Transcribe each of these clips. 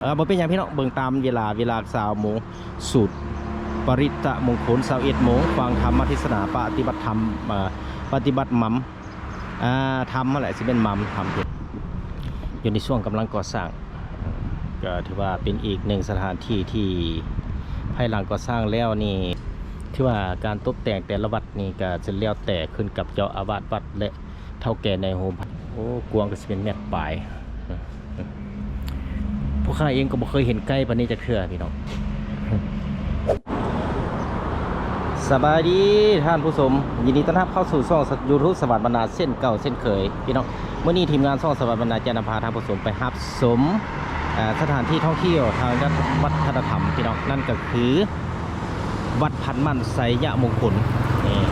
ເອີ ບໍ່ເປັນຫຍັງພີ່ນ້ອງ ເບິ່ງຕາມເວລາ ເວລາຊາວໂມງ ສູດປະລິດຕະມົງຄົນ ຊາວເອັດໂມງ ຟັງທຳມະເທດສະໜາ ປະຕິບັດທຳ ເອີ ປະຕິບັດໝັ້ນ ອ່າ ທຳຫັ້ນແຫຼະ ຊິແມ່ນໝັ້ນ ທຳຜິດ ຢູ່ໃນຊ່ວງກຳລັງກໍ່ສ້າງ ກໍຖືວ່າເປັນອີກໜຶ່ງສະຖານທີ່ທີ່ພາຍຫຼັງກໍ່ສ້າງແລ້ວນີ້ ຖືວ່າການຕົບແຕ່ງແຕ່ລະວັດນີ້ກໍຈະແລ້ວແຕ່ຂຶ້ນກັບເຈົ້າອາວາດວັດ ແລະ ເຖົ້າແກ່ນາຍໂຮມ ໂອ້ ກວ້າງກໍຊິເປັນແມັດປາຍ. ພວກຂ້າເອງກໍບໍ່ເຄີຍເຫັນໃກ້ປານນີ້ຈັກເທື່ອພີ່ນ້ອງ. ສະບາຍດີທ່ານຜູ້ຊົມ, ຍິນດີຕ້ອນຮັບເຂົ້າສູ່ຊ່ອງ YouTube ສະຫວັນບັນນາເຊັ່ນເກົ່າເຊັ່ນເຄີຍພີ່ນ້ອງ. ມື້ນີ້ທີມງານຊ່ອງສະຫວັນບັນນາຈະນຳພາທ່ານຜູ້ຊົມໄປຮັບຊົມ ເອີ ສະຖານທີ່ທ່ອງທ່ຽວທາງດ້ານວັດທະນະທຳພີ່ນ້ອງ, ນັ້ນກໍຄື ວັດພັນໝັ້ນໄຊຍະມົງຄົນ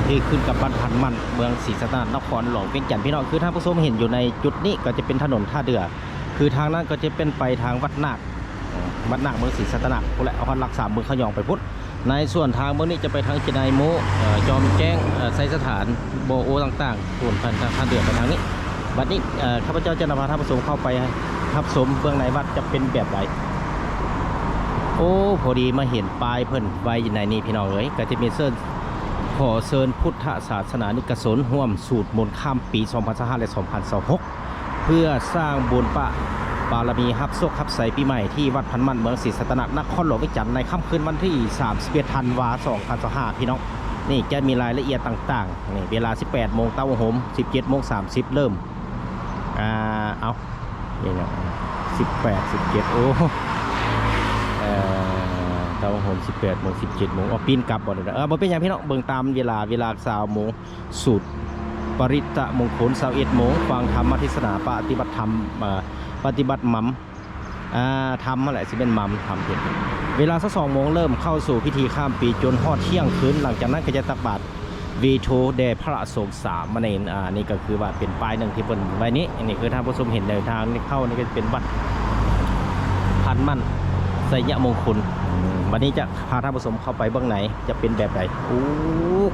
ທີ່ຂຶ້ນກັບວັດພັນໝັ້ນ ເມືອງສີສັດຕະນາກ ນະຄອນຫຼວງວຽງຈັນ ພີ່ນ້ອງ. ຄືທ່ານຜູ້ຊົມເຫັນຢູ່ໃນຈຸດນີ້ ກໍຈະເປັນຖະໜົນທ່າເດື່ອ ຄືທາງນັ້ນກໍຈະເປັນໄປທາງວັດນາກ ວັດນາກເມືອງສີສັດຕະນາກພຸ້ນແຫຼະ ຮອດຫຼັກສາມເມືອງຂະຫຍອງໄປພຸ້ນ. ໃນສ່ວນທາງເບື້ອງນີ້ຈະໄປທາງເຈໄນໂມ ເອີ ຈອມແຈ້ງ ເອີ ໄຊສະຖານ ບໍ່ໂອຕ່າງໆ ໂຊນທາງທ່າເດືອໄປທາງນີ້. ບັດນີ້ ເອີ ຂ້າພະເຈົ້າຈະນຳພາທ່ານຜູ້ຊົມເຂົ້າໄປຮັບຊົມເບື້ອງໃນວັດຈະເປັນແບບໃດ. ໂອ້ ພໍດີມາເຫັນປ້າຍເພິ່ນໄວ້ຢູ່ໃນນີ້ພີ່ນ້ອງເອີຍ, ກໍຈະມີເຊີນ ຂໍເຊີນພຸດທະສາສະໜານິກະຊົນຮ່ວມສູດມົນຂ້າມປີສອງພັນຊາວຫ້າ ແລະ ສອງພັນຊາວຫົກ ເພື່ອສ້າງບຸນປະບາລະມີຮັບໂຊກຮັບໄຊປີໃໝ່ທີ່ວັດພັນໝັ້ນ ເມືອງສີສັດຕະນາກ ນະຄອນຫຼວງວຽງຈັນ ໃນຄ່ຳຄືນວັນທີສາມສິບເອັດ ທັນວາ ສອງພັນຊາວຫ້າ ພີ່ນ້ອງ. ນີ້ຈະມີລາຍລະອຽດຕ່າງໆ ນີ້ເວລາສິບແປດໂມງເຕົ້າໂຮມ ສິບເຈັດໂມງສາມສິບເລີ່ມ ອ່າ ເອົາ ນີ້ນະ ສິບແປດ ສິບເຈັດ ໂອ້ ເອີ ເຕົ້າໂຮມ ສິບແປດໂມງ ສິບເຈັດໂມງ ເອົາ ປີນກັບບໍ່ໄດ້ ເອີ ບໍ່ເປັນຫຍັງພີ່ນ້ອງ ເບິ່ງຕາມເວລາ ເວລາຊາວໂມງ ສູດປະລິດຕະມົງຄົນ ຊາວເອັດໂມງ ຟັງທຳມະເທດສະໜາ ປະຕິບັດທຳ ເອີ ປະຕິບັດໝັ້ນ ອ່າ ທຳຫັ້ນແຫຼະ ຊິແມ່ນໝັ້ນ ທຳເປັນ ເວລາຊາວສອງໂມງ ເລີ່ມເຂົ້າສູ່ພິທີຂ້າມປີຈົນຮອດທ່ຽງຄືນ ຫຼັງຈາກນັ້ນກໍຈະຕັກບາດ ເວໂທແດ່ພະສົງສາມະເນນ ອ່າ ນີ້ກໍຄືວ່າເປັນປ້າຍໜຶ່ງທີ່ເພິ່ນໄວ້ນີ້ ອັນນີ້ຄືທ່ານຜູ້ຊົມເຫັນໃນທາງນີ້ເຂົ້າ ນີ້ກໍຈະເປັນວັດພັນໝັ້ນໄຊຍະມົງຄົນ. ບັດນີ້ຈະພາທ່ານຜູ້ຊົມເຂົ້າໄປເບື້ອງໃນ ຈະເປັນແບບໃດ. ໂອ້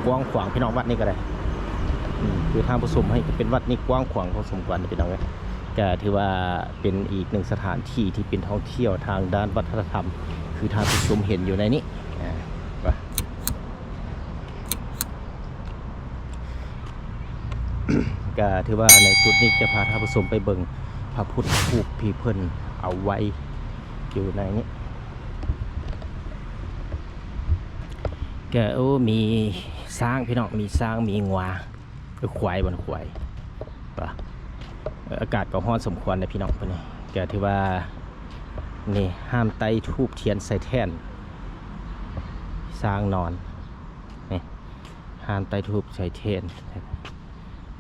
ກວ້າງຂວາງພີ່ນ້ອງ ວັດນີ້ກໍໄດ້ ອືມ ຄືທ່ານຜູ້ຊົມໃຫ້ເປັນວັດນີ້ກວ້າງຂວາງພໍສົມຄວນພີ່ນ້ອງເອີຍ. ກໍຖືວ່າເປັນອີກໜຶ່ງສະຖານທີ່ທີ່ເປັນທ່ອງທ່ຽວທາງດ້ານວັດທະນະທຳ ຄືທ່ານຜູ້ຊົມເຫັນຢູ່ໃນນີ້ ອ່າ ວ່າ ກໍຖືວ່າໃນຈຸດນີ້ຈະພາທ່ານຜູ້ຊົມໄປເບິ່ງພະພຸດທະຮູບທີ່ເພິ່ນເອົາໄວ້ຢູ່ໃນນີ້ ກໍໂອ້ ມີຊ້າງພີ່ນ້ອງ ມີຊ້າງ ມີງົວ ຄືຄວາຍ ບໍ່ນະ ຄວາຍ ອາກາດກໍຮ້ອນສົມຄວນເດ້ພີ່ນ້ອງ. ເພິ່ນນີ້ກໍຖືວ່າ ນີ້ ຮ້ານໄຕ້ທູບທຽນໃສ່ແທ່ນ ຊ້າງນອນ ນີ້ ຮ້ານໄຕ້ທູບໃສ່ແທ່ນ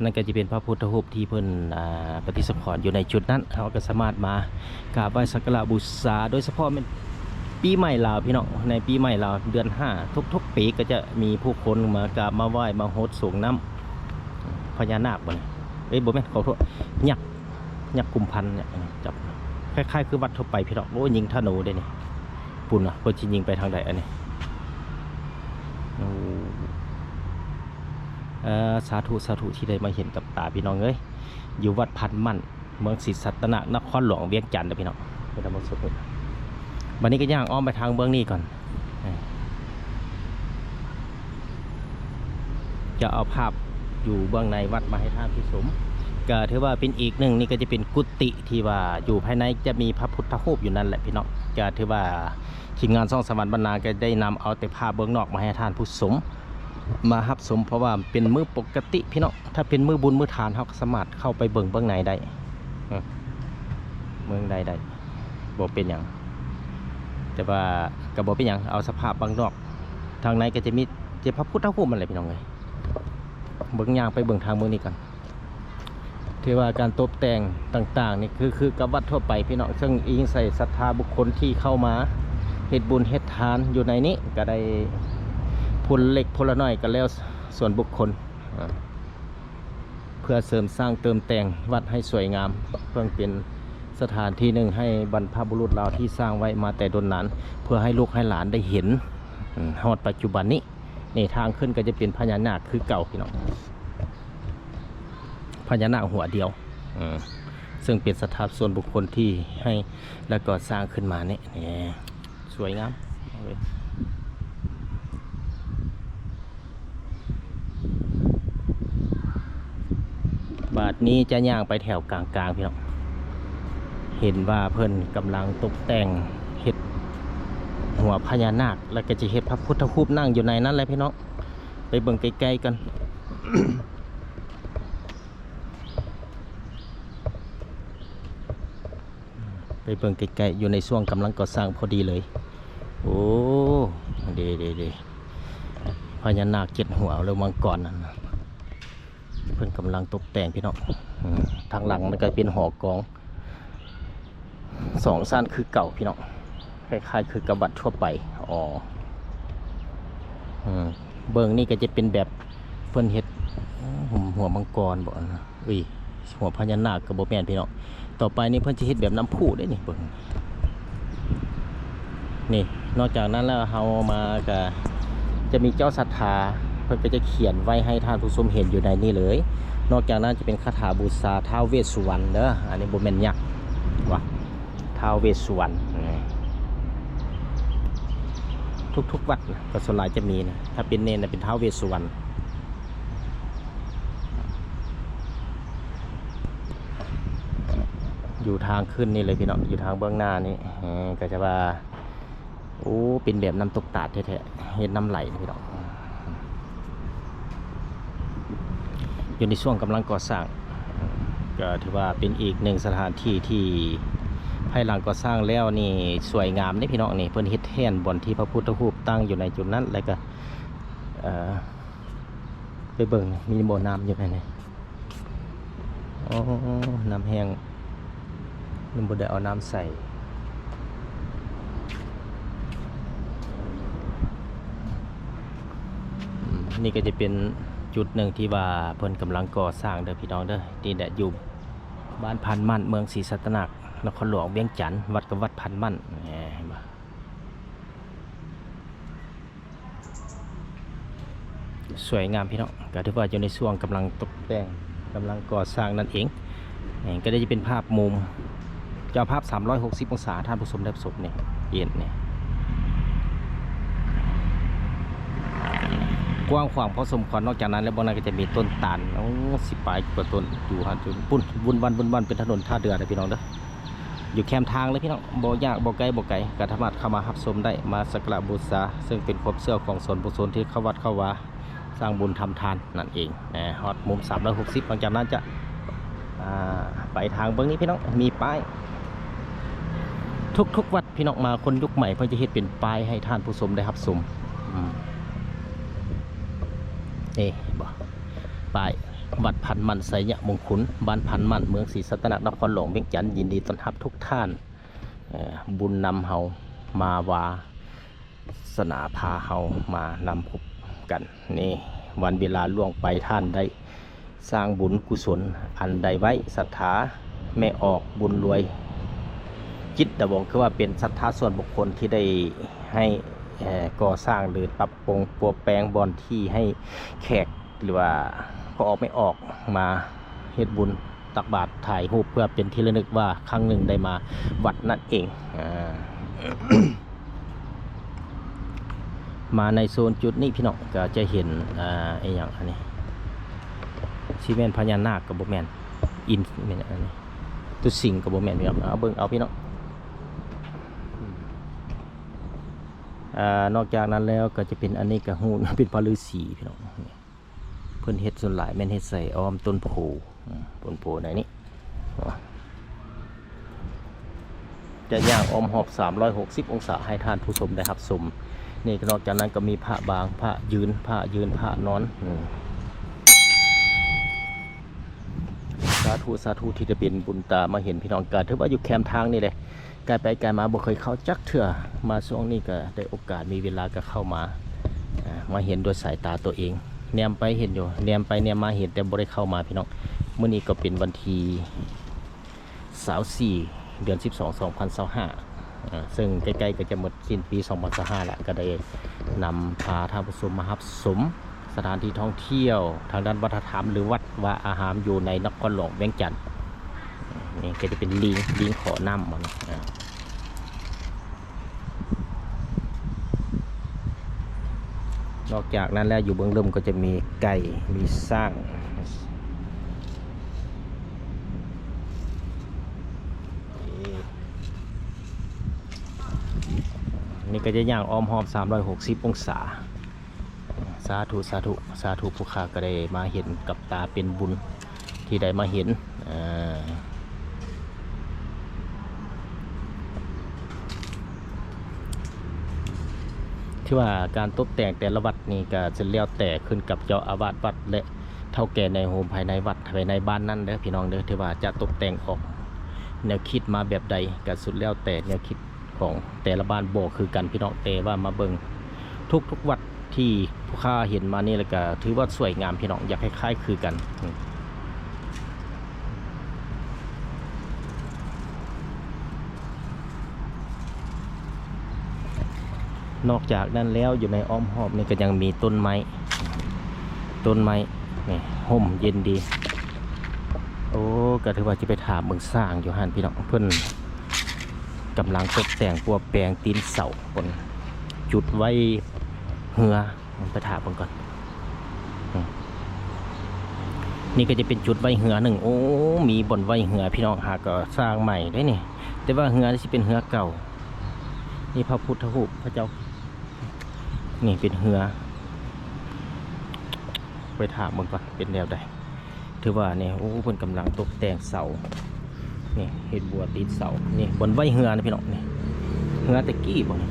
ນັ້ນກໍຈະເປັນພະພຸດທະຮູບທີ່ເພິ່ນ ອ່າ ປະຕິສະຖານຢູ່ໃນຈຸດນັ້ນ. ເຮົາກໍສາມາດມາກາບໄຫວ້ສັກກາລະບູຊາ ໂດຍສະເພາະແມ່ນປີໃໝ່ລາວພີ່ນ້ອງ ໃນປີໃໝ່ລາວເດືອນຫ້າ ທຸກໆປີກໍຈະມີຜູ້ຄົນມາກາບມາໄຫວ້ມາຫົດສົງນ້ຳພະຍານາກ ບໍ່ນີ້ ເອີຍ ບໍ່ແມ່ນ ຂໍໂທດ ຍັກ ຍັກກຸມພັນ ຍັກ ຈັບ ຄ້າຍໆຄືວັດທົ່ວໄປພີ່ນ້ອງ. ໂອ້ ຍິງທະນູເດ້ນີ້ ປຸ້ນນະ ເພິ່ນຊິຍິງໄປທາງໃດອັນນີ້. ໂອ້ ເອີ ສາທຸ ສາທຸ ທີ່ໄດ້ມາເຫັນກັບຕາພີ່ນ້ອງເອີຍ ຢູ່ວັດພັນໝັ້ນ ເມືອງສີສັດຕະນາກ ນະຄອນຫຼວງວຽງຈັນເດີພີ່ນ້ອງ. ບັດນີ້ກໍຍ່າງອ້ອມໄປທາງເບື້ອງນີ້ກ່ອນ ຈະເອົາພາບຢູ່ເບື້ອງໃນວັດມາໃຫ້ທ່ານຜູ້ຊົມ ກໍຖືວ່າເປັນອີກໜຶ່ງ ນີ້ກໍຈະເປັນກຸຕິທີ່ວ່າຢູ່ພາຍໃນຈະມີພະພຸດທະຮູບຢູ່ນັ້ນແຫຼະພີ່ນ້ອງ. ກໍຖືວ່າທີມງານຊ່ອງສະຫວັນບັນນາກໍໄດ້ນຳເອົາແຕ່ພາບເບື້ອງນອກມາໃຫ້ທ່ານຜູ້ຊົມມາຮັບຊົມ ເພາະວ່າເປັນມື້ປົກກະຕິພີ່ນ້ອງ. ຖ້າເປັນມື້ບຸນມື້ທານ ເຮົາກໍສາມາດເຂົ້າໄປເບິ່ງເບື້ອງໃນໄດ້ ເບິ່ງໃນໄດ້ ບໍ່ເປັນຫຍັງ ແຕ່ວ່າກໍບໍ່ເປັນຫຍັງ ເອົາສະພາບເບື້ອງນອກ. ທາງໃນກໍຈະມີແຕ່ພະພຸດທະຮູບຫັ້ນແຫຼະພີ່ນ້ອງເອີຍ. ເບິ່ງ ຍ່າງໄປເບິ່ງທາງເບື້ອງນີ້ກ່ອນ. ຖືວ່າການຕົບແຕ່ງຕ່າງໆນີ້ຄື ຄືກັບວັດທົ່ວໄປພີ່ນ້ອງ ເຊິ່ງອີງໃສ່ສັດທາບຸກຄົນທີ່ເຂົ້າມາເຮັດບຸນເຮັດທານຢູ່ໃນນີ້ ກໍໄດ້ຜູ້ລະເລັກຜູ້ລະນ້ອຍກໍແລ້ວ ສ່ວນບຸກຄົນ ເພື່ອເສີມສ້າງເຕີມແຕ່ງວັດໃຫ້ສວຍງາມ ເພື່ອເປັນສະຖານທີ່ໜຶ່ງໃຫ້ບັນພະບຸລຸດລາວທີ່ສ້າງໄວ້ມາແຕ່ດົນນານ ເພື່ອໃຫ້ລູກໃຫ້ຫຼານໄດ້ເຫັນ ຮອດປັດຈຸບັນນີ້. ນີ້ທາງຂຶ້ນກໍຈະເປັນພະຍານາກຄືເກົ່າພີ່ນ້ອງ ພະຍານາກຫົວດຽວ ເອີ ເຊິ່ງເປັນສະຖາສ່ວນບຸກຄົນທີ່ໃຫ້ ແລ້ວກໍສ້າງຂຶ້ນມານີ້ ນີ້ ສວຍງາມ. ບາດນີ້ຈະຍ່າງໄປແຖວກາງໆ ພີ່ນ້ອງ ເຫັນວ່າເພິ່ນກຳລັງຕົກແຕ່ງເຮັດຫົວພະຍານາກ ແລ້ວກໍຈະເຮັດພະພຸດທະຮູບນັ່ງຢູ່ໃນນັ້ນແຫຼະ ພີ່ນ້ອງ. ໄປເບິ່ງໃກ້ໆ ກັນ. ໄປເບິ່ງໃກ້ໆ ຢູ່ໃນຊ່ວງກຳລັງກໍ່ສ້າງພໍດີເລີຍ. ໂອ້ ເດໆໆ ພະຍານາກເຈັດຫົວ ຫຼືມັງກອນນັ້ນນະ ເພິ່ນກຳລັງຕົກແຕ່ງ ພີ່ນ້ອງ. ອືມ ທາງຫຼັງມັນກໍເປັນຫໍກອງ ສອງຊັ້ນຄືເກົ່າ ພີ່ນ້ອງ ຄ້າຍໆ ຄືກັບວັດທົ່ວໄປ. ອໍ ອືມ ເບິ່ງນີ້ກໍຈະເປັນແບບເພິ່ນເຮັດ ຫົວ ຫົວມັງກອນບໍ ເອີຍ ຫົວພະຍານາກກໍບໍ່ແມ່ນ ພີ່ນ້ອງ. ຕໍ່ໄປນີ້ເພິ່ນຈະເຮັດແບບນ້ຳພຸເດ້ນີ້ ເບິ່ງ ນີ້. ນອກຈາກນັ້ນແລ້ວ ເຮົາມາກໍຈະມີເຈົ້າສັດທາ ເພິ່ນກໍຈະຂຽນໄວ້ໃຫ້ທ່ານຜູ້ຊົມເຫັນຢູ່ໃນນີ້ເລີຍ. ນອກຈາກນັ້ນຈະເປັນຄາຖາບູຊາທ້າວເວດສຸວັນເດີ ອັນນີ້ບໍ່ແມ່ນຍັກວ່າ ທ້າວເວດສຸວັນ ທຸກໆ ວັດນະ ກໍສ່ວນຫຼາຍຈະມີນະ ຖ້າເປັນເນນນະ ເປັນທ້າວເວດສຸວັນ. ຢູ່ທາງຂຶ້ນນີ້ເລີຍ ພີ່ນ້ອງ ຢູ່ທາງເບື້ອງໜ້ານີ້ ເອີ ກໍຈະວ່າ ໂອ້ ເປັນແບບນ້ຳຕົກຕາດແທ້ໆ ເຮັດນ້ຳໄຫຼ ພີ່ນ້ອງ. ຢູ່ໃນຊ່ວງກຳລັງກໍ່ສ້າງ ກໍຖືວ່າເປັນອີກໜຶ່ງສະຖານທີ່ທີ່ພາຍຫຼັງກໍ່ສ້າງແລ້ວນີ້ສວຍງາມເດ້ ພີ່ນ້ອງ. ນີ້ເພິ່ນເຮັດແທ່ນບ່ອນທີ່ພະພຸດທະຮູບຕັ້ງຢູ່ໃນຈຸດນັ້ນ ແລ້ວກໍ ເອີ ໄປເບິ່ງ ມີບໍ່ນ້ຳຢູ່ໃນນີ້. ອໍ ນ້ຳແຫ້ງ ຍັງບໍ່ໄດ້ເອົານ້ຳໃສ່. ອືມ ນີ້ກໍຈະເປັນຈຸດໜຶ່ງທີ່ວ່າເພິ່ນກຳລັງກໍ່ສ້າງເດີ ພີ່ນ້ອງເດີ. ນີ້ແຫຼະ ຢູ່ບ້ານພັນໝັ້ນ ເມືອງສີສັດຕະນາກ ນະຄອນຫຼວງວຽງຈັນ ວັດກັບວັດພັນໝັ້ນ ເຫັນບໍ່? ສວຍງາມ ພີ່ນ້ອງ ກໍຖືວ່າຢູ່ໃນຊ່ວງກຳລັງຕົກແຕ່ງ ກຳລັງກໍ່ສ້າງນັ້ນເອງ. ນີ້ກໍໄດ້ຈະເປັນພາບມຸມ ຈະເອົາພາບສາມຮ້ອຍຫົກສິບອົງສາ ທ່ານຜູ້ຊົມໄດ້ຊົມນີ້ ເຫັນນີ້ ກວ້າງຂວາງພໍສົມຄວນ. ນອກຈາກນັ້ນແລ້ວ ບ່ອນນັ້ນກໍຈະມີຕົ້ນຕານ ໂອ້ ສິບປາຍກວ່າຕົ້ນ ຢູ່ຫັ້ນ ພຸ້ນ ວຸ່ນວານ ວຸ່ນວານ ເປັນຖະໜົນທ່າເຮືອເດີ ພີ່ນ້ອງເດີ. ຢູ່ແຄມທາງເລີຍ ພີ່ນ້ອງ ບໍ່ຍາກ ບໍ່ໄກ ບໍ່ໄກ ກໍສາມາດເຂົ້າມາຮັບຊົມໄດ້ ມາສັກກາລະບູຊາ ເຊິ່ງເປັນຄວາມເຊື່ອຂອງສ່ວນບຸກຊົນທີ່ເຂົ້າວັດເຂົ້າວາ ສ້າງບຸນທຳທານນັ້ນເອງ. ຮອດມຸມສາມຮ້ອຍຫົກສິບ ຫຼັງຈາກນັ້ນຈະ ອ່າ ໄປທາງເບື້ອງນີ້ ພີ່ນ້ອງ ມີປ້າຍ ທຸກໆ ວັດ ພີ່ນ້ອງມາ ຄົນຍຸກໃໝ່ເພິ່ນຈະເຮັດເປັນປ້າຍໃຫ້ທ່ານຜູ້ຊົມໄດ້ຮັບຊົມ. ອືມ ເຫັນບໍ່? ປ້າຍ ວັດພັນໝັ້ນໄຊຍະມົງຄຸນ ບ້ານພັນໝັ້ນ ເມືອງສີສັດຕະນາກ ນະຄອນຫຼວງວຽງຈັນ ຍິນດີຕ້ອນຮັບທຸກທ່ານ. ເອີ ບຸນນຳເຮົາມາວາສະໜາພາເຮົາມານຳພົບກັນ. ນີ້ ວັນເວລາລ່ວງໄປ ທ່ານໄດ້ສ້າງບຸນກຸສົນອັນໃດໄວ້, ສັດທາແມ່ອອກ ບຸນລວຍ ຈິດດາວົງ ຄືວ່າເປັນສັດທາສ່ວນບຸກຄົນທີ່ໄດ້ໃຫ້ ເອີ ກໍ່ສ້າງ ຫຼື ປັບປຸງປົວແປງບ່ອນທີ່ໃຫ້ແຂກ ຫຼືວ່າພໍ່ອອກແມ່ອອກມາເຮັດບຸນຕັກບາດຖ່າຍຮູບ ເພື່ອເປັນທີ່ລະນຶກວ່າຄັ້ງໜຶ່ງໄດ້ມາວັດນັ້ນເອງ. ອ່າ ມາໃນໂຊນຈຸດນີ້ ພີ່ນ້ອງກໍຈະເຫັນ ອ່າ ອີຫຍັງອັນນີ້ ຊິແມ່ນພະຍານາກກໍບໍ່ແມ່ນ ອິນ ແມ່ນຫຍັງອັນນີ້ ຕຸສິງກໍບໍ່ແມ່ນ ພີ່ນ້ອງ ເອົາເບິ່ງເອົາ ພີ່ນ້ອງ. ອ່າ ນອກຈາກນັ້ນແລ້ວກໍຈະເປັນ ອັນນີ້ກໍຮູ້ເປັນພະລືສີ ພີ່ນ້ອງ. ເພິ່ນເຮັດສ່ວນຫຼາຍແມ່ນເຮັດໃສ່ອ້ອມຕົ້ນໂພ ອືມ ຕົ້ນໂພໃນນີ້ ຈະຍ່າງອ້ອມຮອບສາມຮ້ອຍຫົກສິບອົງສາໃຫ້ທ່ານຜູ້ຊົມໄດ້ຮັບຊົມ. ນີ້ນອກຈາກນັ້ນກໍມີພະບາງ ພະຢືນ ພະຢືນ ພະນອນ ອືມ ສາທຸ ສາທຸ ທີ່ໄດ້ເປັນບຸນຕາມາເຫັນ ພີ່ນ້ອງ. ກໍຖືວ່າຢູ່ແຄມທາງນີ້ແຫຼະ ກາຍໄປກາຍມາບໍ່ເຄີຍເຂົ້າຈັກເທື່ອ ມາຊ່ວງນີ້ກໍໄດ້ໂອກາດມີເວລາກໍເຂົ້າມາ ອ່າ ມາເຫັນດ້ວຍສາຍຕາຕົວເອງ. ແນມໄປເຫັນຢູ່ ແນມໄປແນມມາເຫັນ ແຕ່ບໍ່ໄດ້ເຂົ້າມາ ພີ່ນ້ອງ. ມື້ນີ້ກໍເປັນວັນທີຊາວສີ່ ເດືອນສິບສອງ ສອງພັນຊາວຫ້າ ເຊິ່ງໃກ້ໆກໍຈະໝົດສິ້ນປີສອງພັນຊາວຫ້າແລ້ວ ກໍໄດ້ນຳພາທ່ານຜູ້ຊົມມາຮັບຊົມ ສະຖານທີ່ທ່ອງທ່ຽວທາງດ້ານວັດທະນະທຳ ຫຼື ວັດວາອາຮາມຢູ່ໃນນະຄອນຫຼວງວຽງຈັນ. ນີ້ກໍຈະເປັນລີງ ລີງຂໍນ້ຳມັນ ອ່າ ນອກຈາກນັ້ນແລ້ວ ຢູ່ເບື້ອງລຸ່ມກໍຈະມີໄກ່ ມີຊ້າງ ນີ້ກໍຈະຍ່າງອ້ອມຮອບສາມຮ້ອຍຫົກສິບອົງສາ. ສາທຸ ສາທຸ ສາທຸ ຜູ້ຂ້າກໍໄດ້ມາເຫັນກັບຕາເປັນບຸນທີ່ໄດ້ມາເຫັນ ເອີ ຖືວ່າການຕົບແຕ່ງແຕ່ລະວັດນີ້ກໍສຸດແລ້ວແຕ່ຂຶ້ນກັບເຈົ້າອາວາດວັດ ແລະ ເຖົ້າແກ່ນາຍໂຮມພາຍໃນວັດ ພາຍໃນບ້ານນັ້ນເດີພີ່ນ້ອງເດີ ຖືວ່າຈະຕົບແຕ່ງອອກແນວຄິດມາແບບໃດ ກໍສຸດແລ້ວແຕ່ແນວຄິດ ຂອງແຕ່ລະບ້ານບໍ່ຄືກັນພີ່ນ້ອງ ແຕ່ວ່າມາເບິ່ງທຸກໆວັດທີ່ຜູ້ຂ້າເຫັນມານີ້ ແລ້ວກະຖືວ່າສວຍງາມພີ່ນ້ອງ ຢາກໃຫ້ຄ້າຍຄືກັນ. ນອກຈາກນັ້ນແລ້ວ ຢູ່ໃນອ້ອມຮອບນີ້ກໍຍັງມີຕົ້ນໄມ້ ຕົ້ນໄມ້ນີ້ຮົ່ມເຢັນດີ. ໂອ້ ກໍຖືວ່າຈະໄປຖາມເບິ່ງຊ່າງຢູ່ຫັ້ນພີ່ນ້ອງ ເພິ່ນ ກຳລັງຕົບແຕ່ງປົວແປງຕີນເສົາ ບົນຈຸດໄວ້ເຮືອ ໄປຖ້າເບິ່ງກ່ອນ. ອືມ ນີ້ກໍຈະເປັນຈຸດໄວ້ເຮືອໜຶ່ງ ໂອ້ ມີບ່ອນໄວ້ເຮືອພີ່ນ້ອງ ຫາກໍສ້າງໃໝ່ເດ້ນີ້ ແຕ່ວ່າເຮືອນີ້ຊິເປັນເຮືອເກົ່າ. ນີ້ພະພຸດທະຮູບພະເຈົ້າ ນີ້ເປັນເຮືອ ໄປຖາມເບິ່ງກ່ອນເປັນແນວໃດ. ຖືວ່ານີ້ ໂອ້ ເພິ່ນກຳລັງຕົບແຕ່ງເສົາ ນີ້ເຮັດບົວຕິດເສົາ ນີ້ບ່ອນໄວ້ເຮືອນະພີ່ນ້ອງ ນີ້ເຮືອແຕ່ກີ້ບໍ ນີ້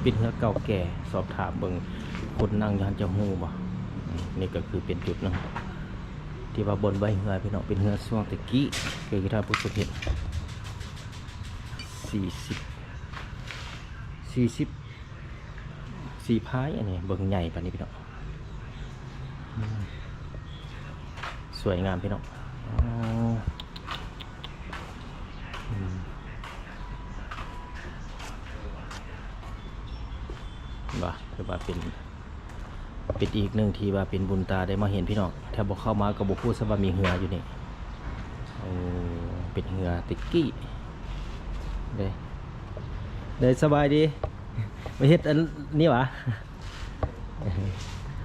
ເປັນເຮືອເກົ່າແກ່ ສອບຖາມເບິ່ງຄົນນັ່ງຢູ່ຫັ້ນຈະຮູ້ບໍ. ນີ້ກໍຄືເປັນຈຸດໜຶ່ງທີ່ວ່າບ່ອນໄວ້ເຮືອພີ່ນ້ອງ ເປັນເຮືອຊ່ວງແຕ່ກີ້ ຄືທ່ານຜູ້ຊົມເຫັນ ສີ່ສິບ ສີ່ສິບ ສີ່ພາຍ ອັນນີ້ເບິ່ງໃຫຍ່ປານນີ້ພີ່ນ້ອງ. ອືມ ສວຍງາມພີ່ນ້ອງ ອໍ ອືມ ວ່າ ຄືວ່າເປັນ ເປັນອີກໜຶ່ງທີ່ວ່າເປັນບຸນຕາໄດ້ມາເຫັນພີ່ນ້ອງ ຖ້າບໍ່ເຂົ້າມາກໍບໍ່ຮູ້ຊະວ່າມີເຮືອຢູ່ນີ້. ໂອ້ ເປັນເຮືອແຕ່ກີ້ເດ້ ເດ້ ສະບາຍດີ ມາເຮັດອັນນີ້ຫວາ?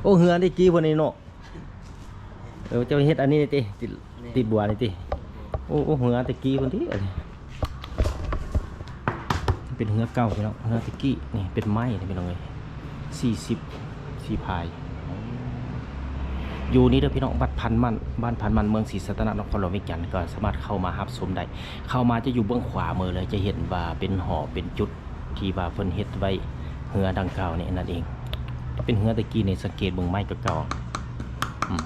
ໂອ້ ເຮືອແຕ່ກີ້ພຸ້ນນີ້ເນາະ. ເອີ ເຈົ້າເຮັດອັນນີ້ຕິ ຕິດ ແມ່ນ ຕິດບົວນີ້ຕິ. ໂອ້ ໂອ້ ເຮືອແຕ່ກີ້ພຸ້ນຕິ ອັນນີ້ເປັນເຮືອເກົ່າພີ່ນ້ອງ ເຮືອແຕ່ກີ້ ນີ້ເປັນໄມ້ນີ້ພີ່ນ້ອງເອີຍ ສີ່ສິບ ສີ່ພາຍ. ຢູ່ນີ້ເດີພີ່ນ້ອງ ວັດພັນໝັ້ນ ບ້ານພັນໝັ້ນ ເມືອງສີສັດຕະນະ ນະຄອນຫຼວງວຽງຈັນ ກໍສາມາດເຂົ້າມາຮັບຊົມໄດ້. ເຂົ້າມາຈະຢູ່ເບື້ອງຂວາມືເລີຍ ຈະເຫັນວ່າເປັນຫໍເປັນຈຸດ ທີ່ວ່າເພິ່ນເຮັດໄວ້ເຮືອດັ່ງກ່າວນີ້ນັ້ນເອງ. ເປັນເຮືອແຕ່ກີ້ນີ້ ສັງເກດເບິ່ງໄມ້ເກົ່າໆ ອືມ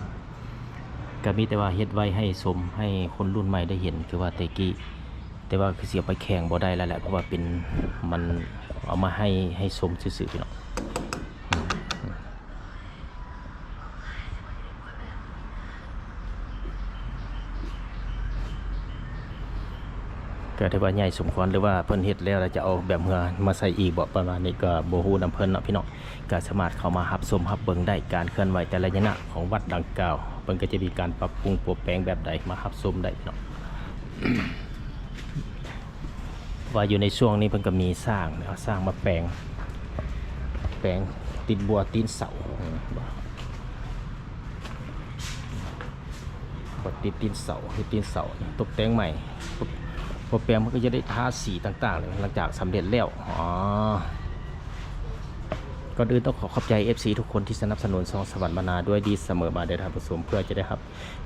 ກໍມີແຕ່ວ່າເຮັດໄວ້ໃຫ້ຊົມ ໃຫ້ຄົນລຸ້ນໃໝ່ໄດ້ເຫັນ ຄືວ່າແຕ່ກີ້ ແຕ່ວ່າຄືຊິເອົາໄປແຂ່ງບໍ່ໄດ້ແລ້ວແຫຼະ ເພາະວ່າເປັນ ມັນເອົາມາໃຫ້ ໃຫ້ຊົມຊື່ໆ ພີ່ນ້ອງ. ກໍຖືວ່າໃຫຍ່ສົມຄວນ ຫຼືວ່າເພິ່ນເຮັດແລ້ວ ແລ້ວຈະເອົາແບບເຮືອມາໃສ່ອີກບໍ່ ປະມານນີ້ ກໍບໍ່ຮູ້ນຳເພິ່ນເນາະພີ່ນ້ອງ. ກໍສາມາດເຂົ້າມາຮັບຊົມຮັບເບິ່ງໄດ້ ການເຄື່ອນໄຫວແຕ່ລະໄລຍະຂອງວັດດັ່ງກ່າວ ເພິ່ນກໍຈະມີການປັບປຸງປົວແປງແບບໃດ ມາຮັບຊົມໄດ້ພີ່ນ້ອງ. ວ່າຢູ່ໃນຊ່ວງນີ້ເພິ່ນກໍມີສ້າງ ເອົາສ້າງມາແປງ ແປງຕິດບົວຕີນເສົາ ບໍ່ ບໍ່ຕິດຕີນເສົາ ເຮັດຕີນເສົາຕົກແຕ່ງໃໝ່ ບໍ່ແປງມັນກໍຈະໄດ້ທາສີຕ່າງໆ ຫຼັງຈາກສຳເລັດແລ້ວ. ອໍ ກ່ອນອື່ນຕ້ອງຂໍຂອບໃຈເອັຟຊີທຸກຄົນທີ່ສະໜັບສະໜູນຊ່ອງສະຫວັນມານາດ້ວຍດີສະເໝີມາເດີທ່ານຜູ້ຊົມ ເພື່ອຈະໄດ້ຮັບ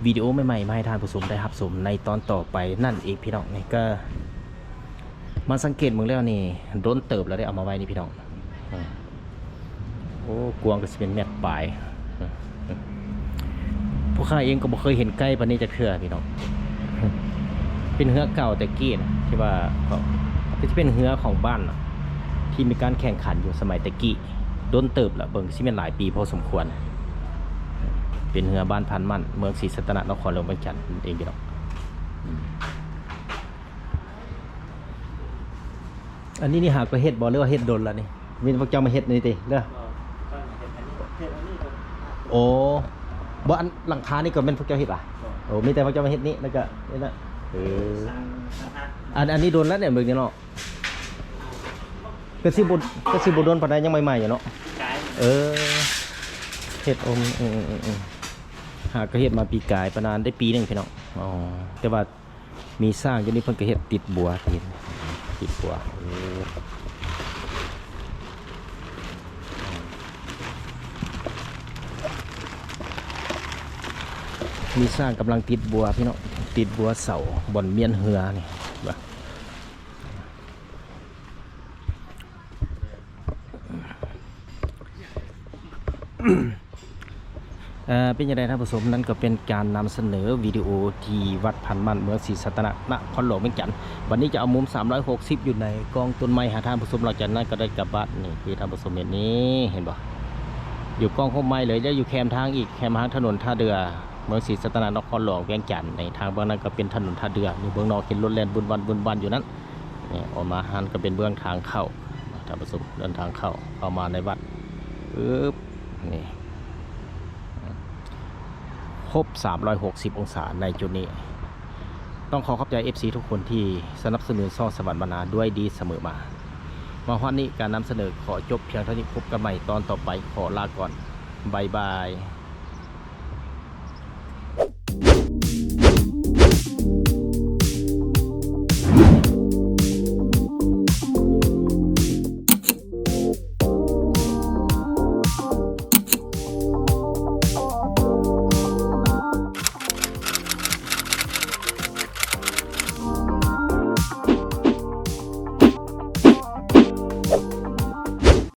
ວິດີໂອໃໝ່ໆ ມາໃຫ້ທ່ານຜູ້ຊົມໄດ້ຮັບຊົມໃນຕອນຕໍ່ໄປນັ້ນເອງພີ່ນ້ອງ. ນີ້ກໍມາສັງເກດເບິ່ງແລ້ວນີ້ ດົນເຕີບແລ້ວເດ້ ເອົາມາໄວ້ນີ້ພີ່ນ້ອງ. ໂອ້ ກວ້າງກໍຊິເປັນແມັດປາຍ. ພວກຂ້າເອງກໍບໍ່ເຄີຍເຫັນໃກ້ປານນີ້ຈັກເທື່ອພີ່ນ້ອງ. ເປັນເຮືອເກົ່າແຕ່ກີ້ນະ ທີ່ວ່າ ກໍຊິເປັນເຮືອຂອງບ້ານນະ ທີ່ມີການແຂ່ງຂັນຢູ່ສະໄໝແຕ່ກີ້ ດົນເຕີບລະ ເບິ່ງ ຊິແມ່ນຫຼາຍປີພໍສົມຄວນ. ເປັນເຮືອບ້ານພັນໝັ້ນ ເມືອງສີສັດຕະນະ ນະຄອນຫຼວງວຽງຈັນນັ້ນເອງພີ່ນ້ອງ. ອືມ ອັນນີ້ນີ້ຫາກໍເຮັດບໍ່ ຫຼືວ່າເຮັດດົນລະນີ້? ມີພວກເຈົ້າມາເຮັດນີ້ຕິ ເດີ? ໂອ້ ບໍ່ ອັນຫຼັງຄານີ້ກໍແມ່ນພວກເຈົ້າເຮັດຫວາ? ໂອ້ ມີແຕ່ພວກເຈົ້າມາເຮັດນີ້ ແລ້ວກໍນີ້ນະ. ເອີ ເອີ ອັນ ອັນນີ້ດົນແລ້ວເນາະ ເບິ່ງນີ້ເນາະ ກະຊິບໍ່ ກະຊິບໍ່ດົນປານໃດ ຍັງໃໝ່ໆຢູ່ເນາະ ເອີ ເຮັດອົມ ເອີໆ ຫາກະເຮັດມາປີກາຍ ປະມານໄດ້ປີໜຶ່ງພີ່ນ້ອງ ອໍ ແຕ່ວ່າ ມີສ້າງຢູ່ນີ້ ເພິ່ນກະເຮັດຕິດບົວ ຕິດ ຕິດບົວ ເອີ ມີຊ່າງກຳລັງຕິດບົວພີ່ນ້ອງ ຕິດບົວເສົາບ່ອນມ້ຽນເຮືອນີ້ ເອີ ເປັນຈັ່ງໃດທ່ານຜູ້ຊົມ ນັ້ນກໍເປັນການນຳສະເໜີວິດີໂອທີ່ວັດພັນໝັ້ນ ເມືອງສີສັດຕະນາກ ນະຄອນຫຼວງວຽງຈັນ. ບັດນີ້ຈະເອົາມຸມສາມຮ້ອຍຫົກສິບ ຢູ່ໃນກ້ອງຕົ້ນໄມ້ໃຫ້ທ່ານຜູ້ຊົມ ຫຼັງຈາກນັ້ນກໍໄດ້ກັບບ້ານ. ນີ້ຄືທ່ານຜູ້ຊົມເຫັນນີ້ ເຫັນບໍ່ ຢູ່ກ້ອງຮົ່ມໄມ້ເລີຍ ແລະຢູ່ແຄມທາງອີກ ແຄມທາງຖະໜົນທ່າເດື່ອ ເມືອງສີສັດຕະນາກ ນະຄອນຫຼວງວຽງຈັນ. ນີ້ທາງເບື້ອງນັ້ນກໍເປັນຖະໜົນທ່າເດື່ອ ຢູ່ເບື້ອງນອກເຫັນລົດແລ່ນວຸ້ນວັ້ນ ວຸ້ນວັ້ນຢູ່ນັ້ນ. ນີ້ອອກມາຫັ້ນກໍເປັນເບື້ອງທາງເຂົ້າ ທ່ານຜູ້ຊົມ ເດີນທາງເຂົ້າ ເຂົ້າມາໃນວັດ ປຶບ ນີ້ ຄົບສາມຮ້ອຍຫົກສິບອົງສາໃນຈຸດນີ້. ຕ້ອງຂໍຂອບໃຈເອັຟຊີທຸກຄົນທີ່ສະໜັບສະໜູນຊ່ອງສະຫວັນບັນນາດ້ວຍດີສະເໝີມາ. ມາຮອດນີ້ການນຳສະເໜີຂໍຈົບພຽງເທົ່ານີ້ ພົບກັນໃໝ່ຕອນຕໍ່ໄປ ຂໍລາກ່ອນ ບາຍບາຍ.